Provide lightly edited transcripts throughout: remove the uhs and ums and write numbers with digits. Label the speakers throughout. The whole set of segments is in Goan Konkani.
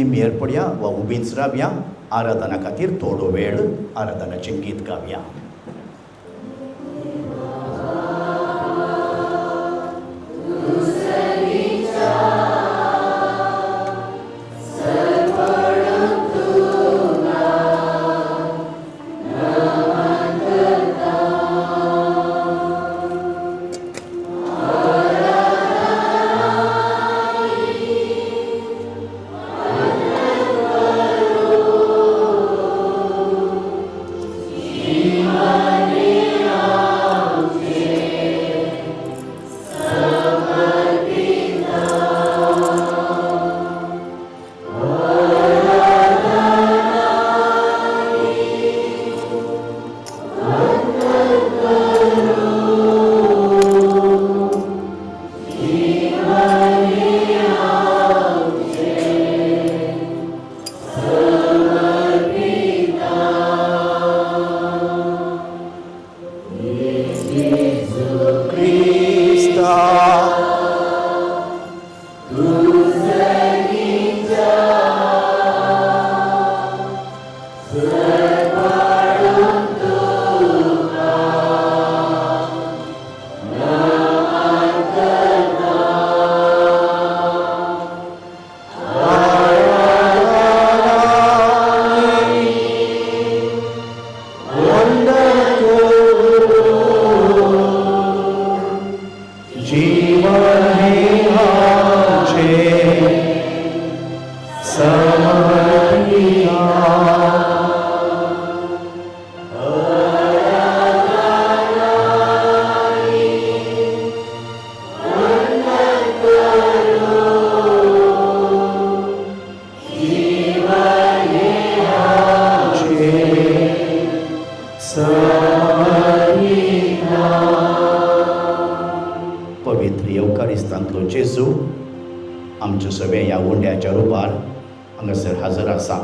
Speaker 1: दिमयेर पडया वा उबींच रावया. आराधना खातीर थोडो वेळ आराधनाचें गीत गावया. पवित्र येवकारिस्तांतलो जेजू आमच्या सगळ्या ह्या उंड्याच्या रुपार हांगासर हजर आसा.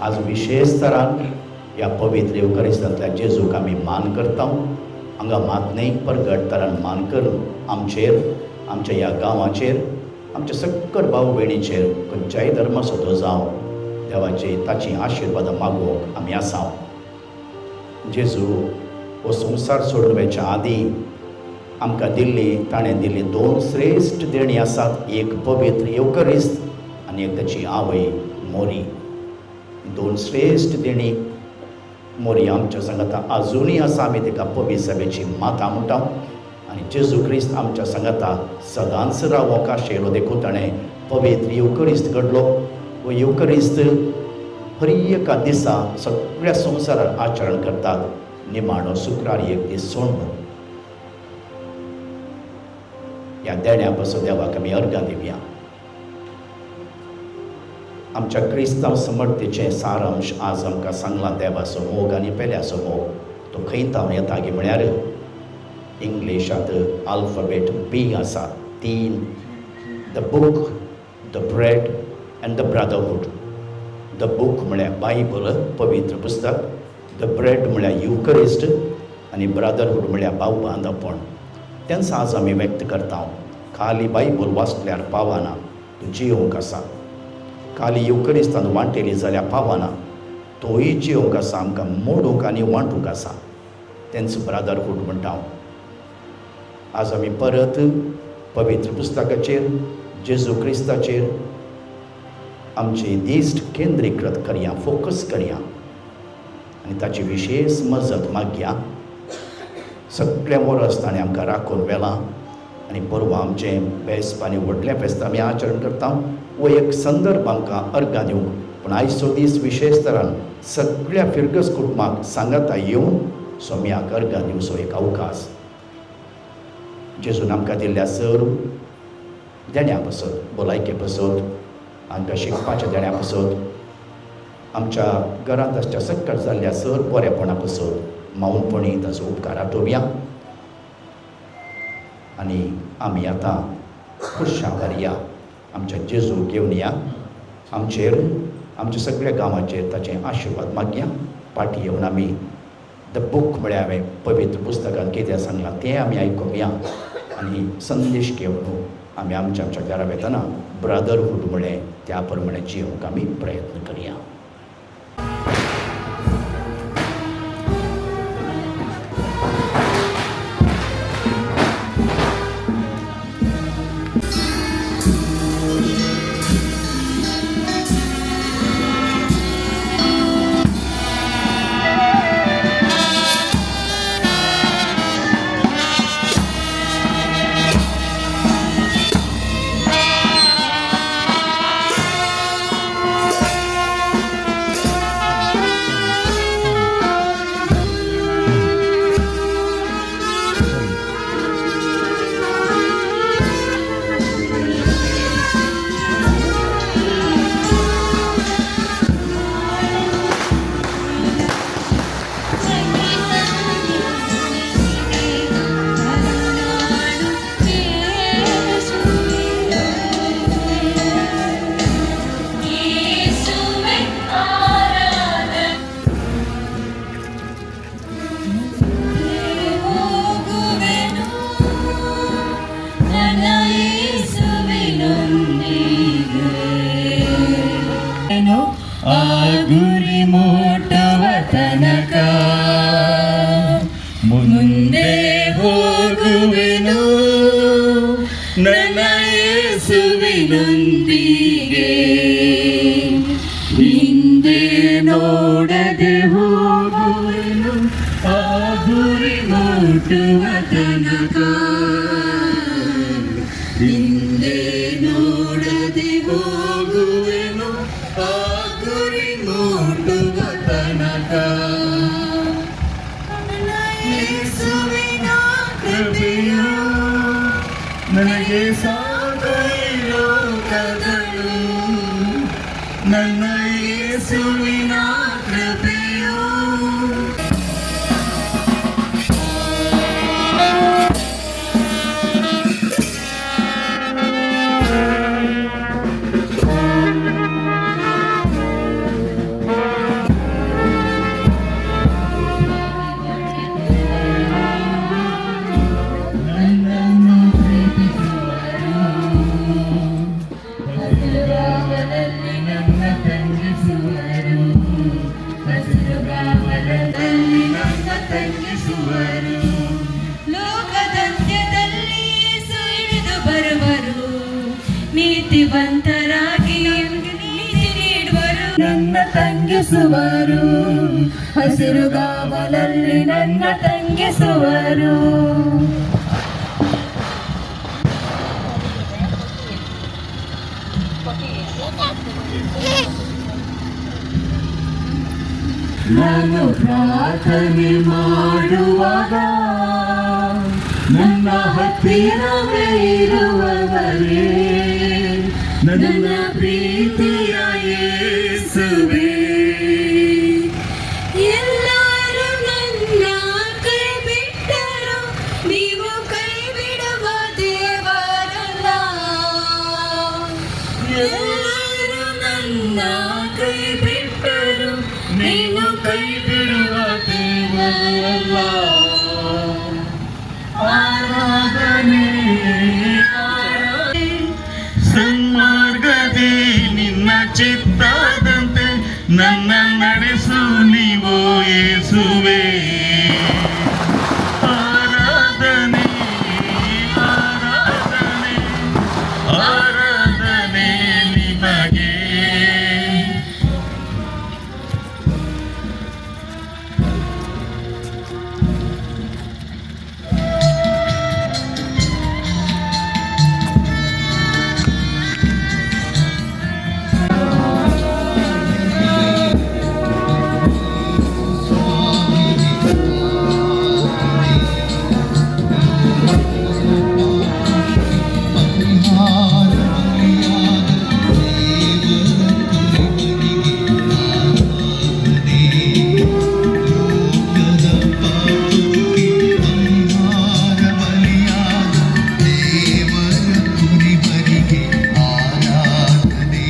Speaker 1: आज विशेष तरान ह्या पवित्र येवकारिस्तांतल्या जेजूक आमी मान करता. हांगा मात न्हय परगट तरान मान करून आमचेर, आमच्या ह्या गांवाचेर, आमच्या सक्कड भाव भयणीचेर खंयच्याय धर्माचो तो जावं देवाचे ताची आशिर्वादां मागोवंक आमी आसा. जेजू हो संवसार सोडून वचच्या आदीं आमकां दिल्ली ताणें दिल्ली दोन श्रेश्ठ देणी आसात. एक पवित्र येवकरिस्त आनी एक ताची आवय मोरी. दोन श्रेश्ठ देणी मोरी आमच्या सांगाता आजुनूय आसा. आमी ताका पवित्र सभेची माता म्हणटा आनी जेजू क्रिस्त आमच्या सांगाता सदांच रावोंक आशिल्लो देखून ताणें पवित्र येवकरिस्त घडलो. हो येवकरिस्त हर एका दिसा सगळ्या संवसारार आचरण करतात. निमाणो शुक्रार एक दीस सोडून ह्या देण्या पासून देवाक आमी अर्गां दिवया. आमच्या क्रिस्तांव समर्थेचें सारांश आज आमकां सांगलां. देवाचो मोग आनी पेल्याचो मोग तो खंय तावन येता गी म्हळ्यार इंग्लिशांत आल्फाबेट बी आसा 3, the book, the bread and the brotherhood. The book म्हळ्यार बायबल, पवित्र पुस्तक. The bread म्हळ्यार युकरिस्ट आनी ब्रदरहूड म्हळ्यार भाव बांदपण. तेंच आज आमी व्यक्त करता. खाली बायबल वाचल्यार पावना, तूं जियोंक आसा. खाली युकरिस्तान वांटेली जाल्यार पावना, तोय जियोंक आसा. आमकां मोडूंक आनी वांटूंक आसा. तेंच ब्रदरहूड म्हणटा हांव. आज आमी परत पवित्र पुस्तकाचेर, जेजू क्रिस्ताचेर आमची दिश्ट केंद्रीकृत करया, फोकस करया आनी ताची विशेष मजत मागया. सगळें वर्स ताणें आमकां राखून व्हेलां आनी परवां आमचें फेस्त आनी व्हडलें फेस्त आमी आचरण करता. हो एक संदर्भ आमकां अर्गां दिवंक, पूण आयचो दीस विशेष तरान सगळ्या फिरगस कुटुंबाक सांगाता येवन सोम्याक अर्गां दिवचो एक अवकाश. जेजून आमकां दिल्ल्या सर्व देण्या पासत, भलायके पासत, आमकां शिकपाच्या देण्या पासत, आमच्या घरांत आसच्या सक्कड जाल्ल्या सर बरेपणा पासत मावनपणी ताचो उपकार आठोवया आनी आमी आतां खुशावर या, आमच्या जेजू घेवन या. आमचेर, आमच्या सगळ्या गांवाचेर ताचे आशिर्वाद मागया. पाटी येवन आमी the book म्हळ्यार हांवें पवित्र पुस्तकान कितें सांगलां तें आमी आयकुया आनी संदेश घेवन आमी आमच्या आमच्या घरा वेतना ब्रदरहूड म्हळें त्या प्रमाणे जियोंक आमी प्रयत्न करया.
Speaker 2: ಆ ಗುರಿ ಮುಟ್ಟುವ ತನಕ ಮುಂದೆ ಹೋಗುವೆನು ನನ್ನ ಯೇಸುವಿನೊಂದಿಗೆ. ಹಿಂದೆ ನೋಡದೆ ಹೋಗುವೆನು ಆ ಗುರಿ ಮುಟ್ಟುವ ತನಕ. ಹಿಂದೆ ನೋಡದೆ ಹೋಗುವೆನು ಆ ಗುರಿ ಮುಟ್ಟುವ ತನಕ. ನನ್ನ ಯೇಸುವಿನ ಕೃಪೆಯು ನನಗೆ ಸಾಕು ಈ ಲೋಕಗಳು. ನನ್ನ ಯೇಸುವಿನ ಕೃಪೆಯು. ನನ್ನನ್ನು ಪ್ರೀತಿಸುವರು, ಹಸಿರುಗಾವಲಲ್ಲಿ ನನ್ನ ತಂಗಿಸುವರು. ಹಸಿರುಗಾವಲಲ್ಲಿ ನನ್ನ ತಂಗಿಸುವರು.
Speaker 3: ಲೋಕದಂತ್ಯದಲ್ಲಿ ಯೇಸು ಇಳಿದು ಬರುವರು, ನೀತಿವಂತರಾಗಿ ನೀತಿ ನೀಡುವರು.
Speaker 2: ನನ್ನ ತಂಗಿಸುವರು, ಹಸಿರುಗಾವಲಲ್ಲಿ ನನ್ನ ತಂಗಿಸುವರು. ನಾನು ಪ್ರಾರ್ಥನೆ ಮಾಡುವಾಗ ನನ್ನ ಹತ್ತಿರವೇ ಇರುವವರೇ, ನನ್ನ ಪ್ರೀತಿಯ ಯೇಸುವೆ.
Speaker 3: ಎಲ್ಲರೂ ನನ್ನ ಕೈ ಬಿಟ್ಟರು, ನೀವು ಕೈ ಬಿಡುವ ದೇವರಲ್ಲ. ಎಲ್ಲರೂ ನನ್ನ ಕೈ ಬಿಟ್ಟರು,
Speaker 2: ನೀನು ಕೈ ಬಿಡುವ ದೇವರಲ್ಲ. ಆರಾಧನೆ, ಆರಾಧನೆ. ಸನ್ಮಾರ್ಗದಿ ನಿನ್ನ ಚಿತ್ತದಂತೆ ನನ್ನ ನಡೆಸು ನೀವು ಯೇಸುವೆ. ಆರಾಧನೆ, ಆರಾಧನೆ, ಆರಾಧನೆ ನಿಮಗೆ.
Speaker 4: ದೇವರ ಕುರಿಮರಿಗೆ ಆರಾಧನೆ.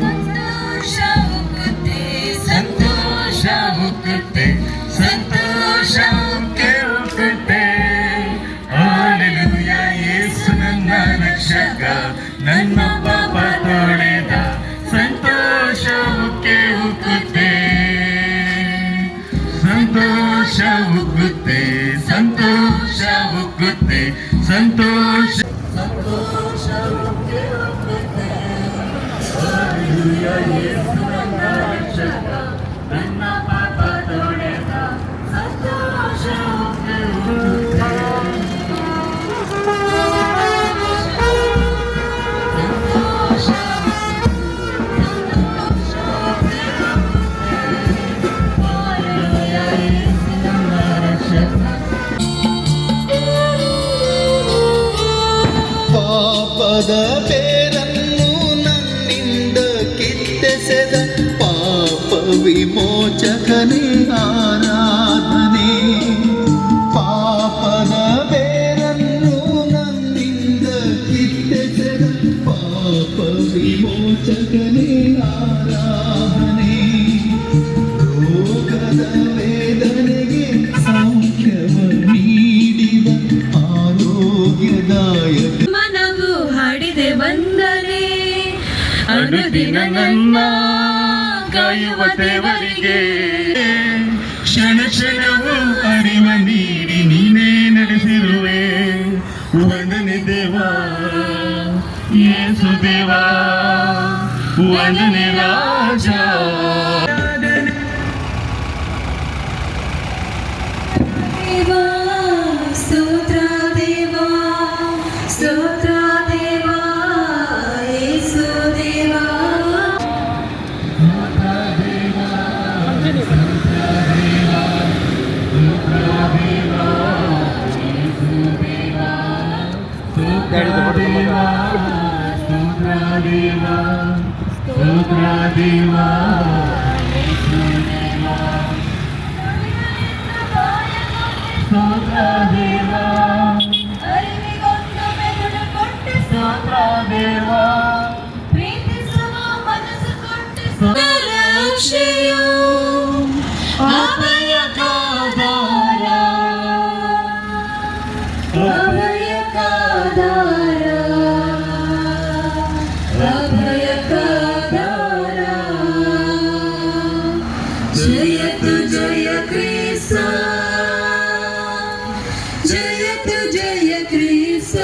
Speaker 3: ಸಂತೋಷ ಉಕ್ಕುತ್ತೆ,
Speaker 2: ಸಂತೋಷ ಉಕ್ಕುತ್ತೆ, ಸಂತೋಷ ಉಕ್ಕೆ ಉಕ್ಕುತ್ತೆ. ಸಂತೋಷ ಉಗ್ಗುತ್ತೆ, ಸಂತೋಷ ಉಗ್ಗುತ್ತೆ, ಸಂತೋಷ.
Speaker 3: ಸಂತೋಷ ಉಕ್ಕಿ ಉಕ್ಕುತ್ತೆ. ಯೇಸು ನನ್ನ ರಕ್ಷಕ, ನನ್ನ ಪಾಪ ತೊಳೆದ. ಸಂತೋಷ ಉಕ್ಕಿ ಉಕ್ಕುತ್ತೆ. ಸಂತೋಷ, ಸಂತೋಷ ಉಕ್ಕಿ ಉಕ್ಕುತ್ತೆ. ಹಾಲೆಲೂಯಾ, ಯೇಸು ನನ್ನ ರಕ್ಷಕ.
Speaker 4: ಪಾಪದ ಬೇರನ್ನು ನನ್ನಿಂದ ಕಿತ್ತೆಸೆದ ಪಾಪ ವಿಮೋಚಕನೇ ಆರಾಧನೆ. ಪಾಪದ ಬೇರನ್ನು ನನ್ನಿಂದ ಕಿತ್ತೆಸೆದ ಪಾಪ ವಿಮೋಚಕನೇ ಆರಾಧನೆ. ರೋಗದ ವೇದನೆಗೆ ಸೌಖ್ಯವ ನೀಡಿದ ಆರೋಗ್ಯದಾಯಕ.
Speaker 3: ಮನವು ಹಾಡಿದೆ ವಂದನೆ, ಅನುದಿನ ನನ್ನ
Speaker 2: ಕಾಯುವ ದೇವರಿಗೆ. ಕ್ಷಣ ಕ್ಷಣವೂ ಅರಿವ ನೀಡಿ ನೀನೇ ನಡೆಸಿರುವೆ. ವಂದನೆ ದೇವಾ, ಯೇಸು ದೇವಾ, ವಂದನೆ ರಾಜ.
Speaker 3: ದೇವಾ, ಸ್ತೋತ್ರ ದೇವಾ, ಸ್ತೋತ್ರ ದೇವಾ, ಯೇಸು ದೇವಾ.
Speaker 2: ಸ್ತೋತ್ರ ದೇವಾ, ಸ್ತೋತ್ರ ದೇವಾ, ಯೇಸು ದೇವಾ, ಸ್ತೋತ್ರ ದೇವಾ.
Speaker 3: ಅರಿವಿಗೊಂದು ಮೆದುಳು ಕೊಟ್ಟೆ.
Speaker 2: ಸ್ತೋತ್ರ ದೇವಾ.
Speaker 3: ಪ್ರೀತಿಸುವ ಮನಸ್ಸು ಕೊಟ್ಟೆ. ರಕ್ಷೆಯು ಅಭಯಕಾದಾರ, ಅಭಯಕಾದಾರ, ಅಭಯಕಾದಾರ. ಜಯತು ಜಯ ಕ್ರಿಸ್ತ, ಜಯತು ಜಯ ಕ್ರಿಸ್ತ,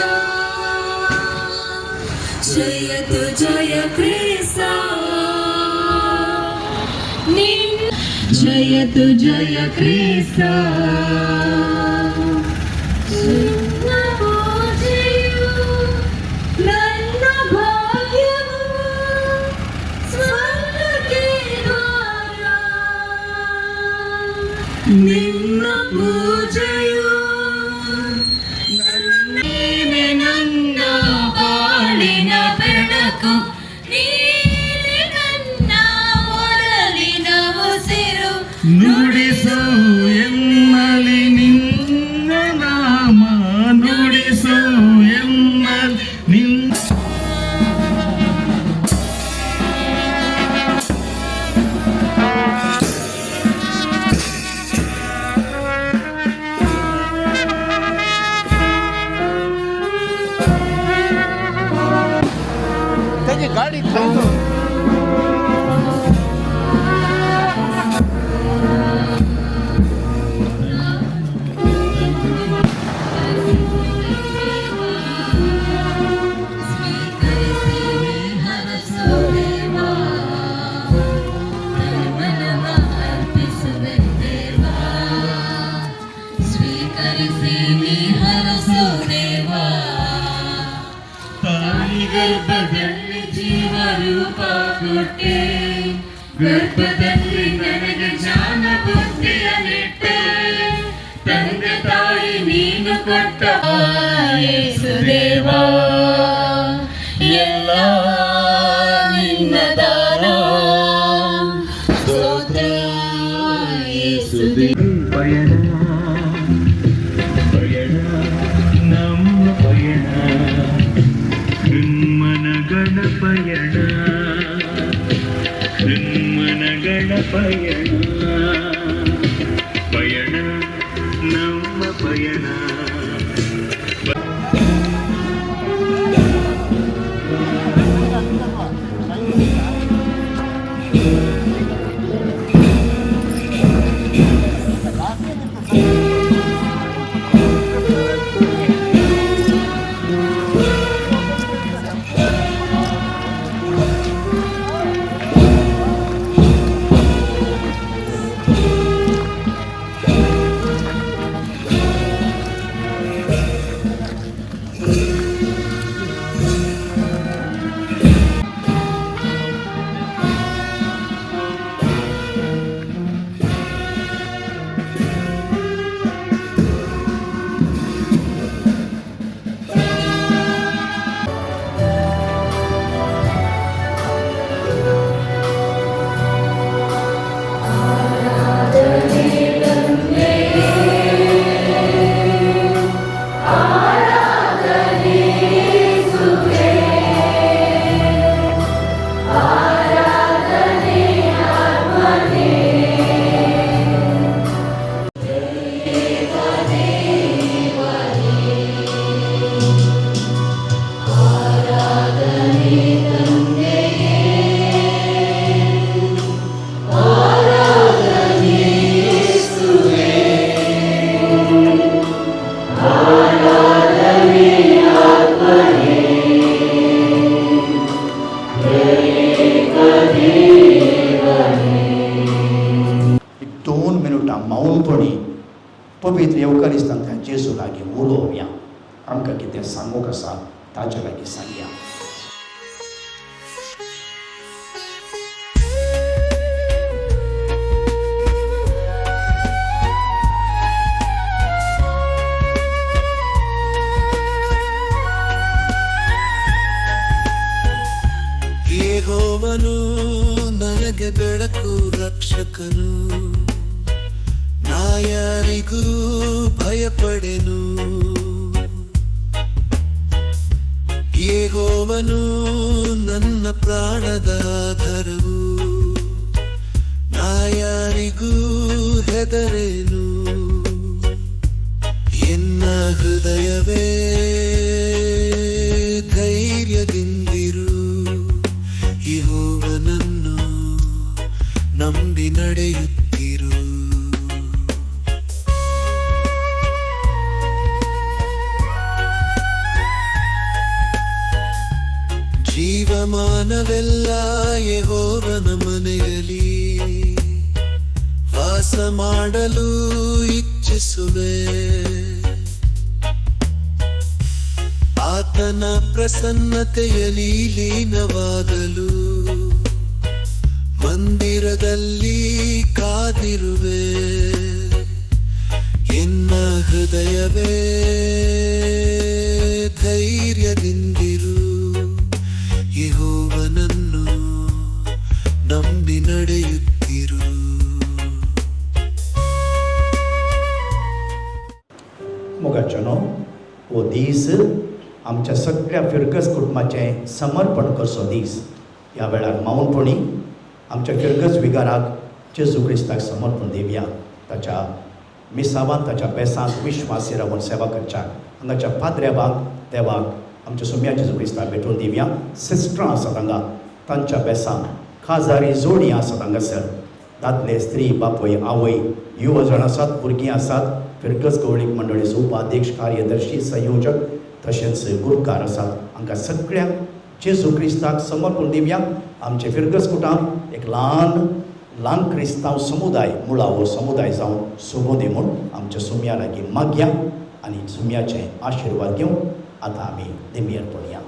Speaker 3: ಜಯತು ಜಯ ಕ್ರಿಸ್ತ. ನಿನ್ನ ಜಯತು ಜಯ ಕ್ರಿಸ್ತ. ನಿನ್ನ ಪೂಜೆಯು ನನ್ನ ಭಾಗ್ಯವು, ಸ್ವರ್ಗಕ್ಕೆ ದ್ವಾರ. ನಿನ್ನ ಪೂಜೆಯು
Speaker 2: ನೀನೆ ನನ್ನ ಬಾಳಿನ ಬೆಳಕು.
Speaker 3: ನೀನೆ ನನ್ನ ಒಡಲಿನ ಉಸಿರು.
Speaker 2: ನುಡಿಸು ಎನ್ನಲಿ ನಿನ್ನ ನಾಮ, ನುಡಿಸು ಎನ್ನಲಿ ನಿನ್ನ.
Speaker 1: तेजी गाडी थंय.
Speaker 3: ಸ್ವೀಕರಿಸಿ ಹರಸು ದೇವಾ, ತನುಮನವ ಅರ್ಪಿಸುವೆ ದೇವಾ. ಸ್ವೀಕರಿಸಿ ನೀ ಹರಸು ದೇವಾ.
Speaker 2: ತಾಯಿ ಗರ್ಭದಲ್ಲಿ ಜೀವ ರೂಪ ಕೊಟ್ಟೆ, ಗರ್ಭದಲ್ಲಿ ನನಗೆ ಜ್ಞಾನ ಬುದ್ಧಿಯ ನೆಟ್ಟೆ. ತಂದೆ ತಾಯಿ ನೀನು ಕೊಟ್ಟ.
Speaker 3: ಯೇಸು ದೇವಾ, ಎಲ್ಲ ನಿನ್ನ ದಾನ. ಸ್ತೋತ್ರ ಯೇಸು ದೇವಾ.
Speaker 2: ಪಯಣ, ಪಯಣ, ನಮ್ಮ ಪಯಣ, ಹೃನ್ಮನಗಳ ಪಯಣ, ಹೃನ್ಮನಗಳ ಪಯಣ, ಪಯಣ, ನಮ್ಮ ಪಯಣ.
Speaker 1: मौनपणी पवित्र येवकारिस्तांतल्यान जेजू लागीं उलोवया, आमकां कितें सांगूंक आसा ताचे लागीं सांगया.
Speaker 5: ಯೆಹೋವನು ನನಗೆ ಬೆಳಕು ರಕ್ಷಕನು, ನಾ ಯಾರಿಗೂ ಭಯಪಡೆನು. ಯೆಹೋವನು ನನ್ನ ಪ್ರಾಣದ ಆಧಾರವು, ನಾ ಯಾರಿಗೂ ಹೆದರೇನು. ಎನ್ನ ಹೃದಯವೇ ಧೈರ್ಯದಿಂದಿರು, ಯೆಹೋವನನ್ನು ನಂಬಿ ನಡೆಯುತ್ತಿರು. ಜೀವಮಾನವೆಲ್ಲ ಯೆಹೋವನ ಮನೆಯಲ್ಲಿ ವಾಸ ಮಾಡಲು ಇಚ್ಛಿಸುವೆ. ಆತನ ಪ್ರಸನ್ನತೆಯಲ್ಲಿ ಲೀನವಾಗಲು ಮಂದಿರದಲ್ಲಿ ಕಾದಿರುವೆ. ಎನ್ನ ಹೃದಯವೇ ಧೈರ್ಯದಿಂದಿರು, ಯೆಹೋವನನ್ನು ನಂಬಿ ನಡೆಯುತ್ತಿರು.
Speaker 1: मोगाचेनो हो दीस आमच्या सगळ्या फिरगस कुटुंबाचें समर्पण करचो दीस. ह्या वेळार मौनपणी आमच्या फिरगस विगाराक जेजू क्रिस्ताक समर्पण दिवया. ताच्या मिसावान ताच्या बेसांत विश्वासी रावन सेवा करच्याक हांगाच्या पाद्र्याबाक देवाक आमच्या सुम्या जेजू क्रिस्ताक भेटून दिवया. सिस्टरां आसात हांगा, तांच्या बेसांत काजारी जोडी आसात हांगासर, दादले स्त्री बापूय आवय युवा जाण आसात, भुरगीं आसात. फिरगस गवळीक मंडळीचो उपाध्यक्ष, कार्यदर्शी, संयोजक तशेंच गुरुकार आसात. हांकां सगळ्यांक जेजू क्रिस्ताक समर्पण दिवया. आमचे फिरगस कुटांब एक ल्हान ल्हान क्रिस्तांव समुदाय, मुळावो समुदाय जावन सोबो दी म्हूण आमच्या सुम्या लागीं मागया आनी सुम्याचे आशिर्वाद घेवन आतां आमी दिमयेर पडया.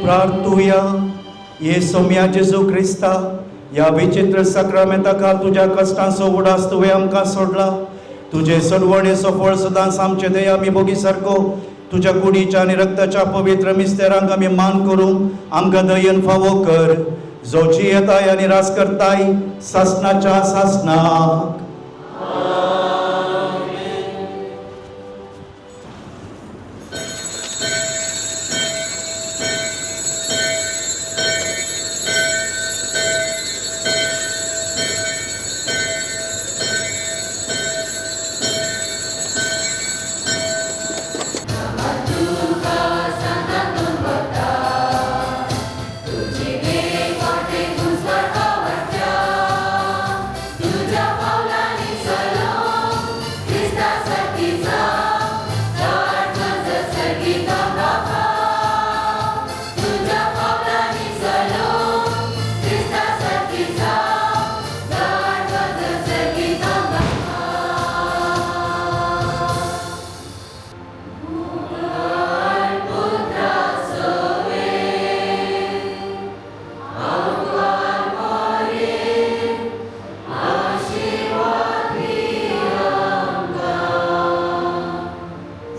Speaker 1: प्रार्थुया. ये सोम्या जेजू क्रिस्ता, ह्या विचित्र साक्रामेंता काल तुज्या कश्टांचो उडास तुवें आमकां सोडला. तुजे सोडवणेचो फळ सदांच आमचे दया आमी भोगी सारको तुज्या कुडीच्या आनी रक्ताच्या पवित्र मिस्तेरांक आमी मान करूंक आमकां दयेन फावो कर, जो जियेताय आनी राज करताय सासनाच्या सासनाक.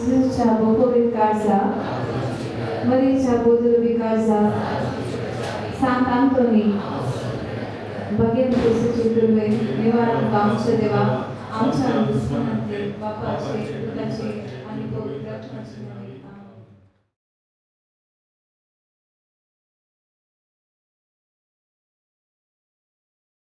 Speaker 6: जेजूच्या पवित्र काळजा, मरीच्या बोदुलबी काळजा, सांत आंतोनी, भगेन जेजूची कृपे निवारण आमच्या देवा, आमच्या दुस्मनांतले बापाचे, पुताचे आनी पवित्र आत्म्याचे नांवान.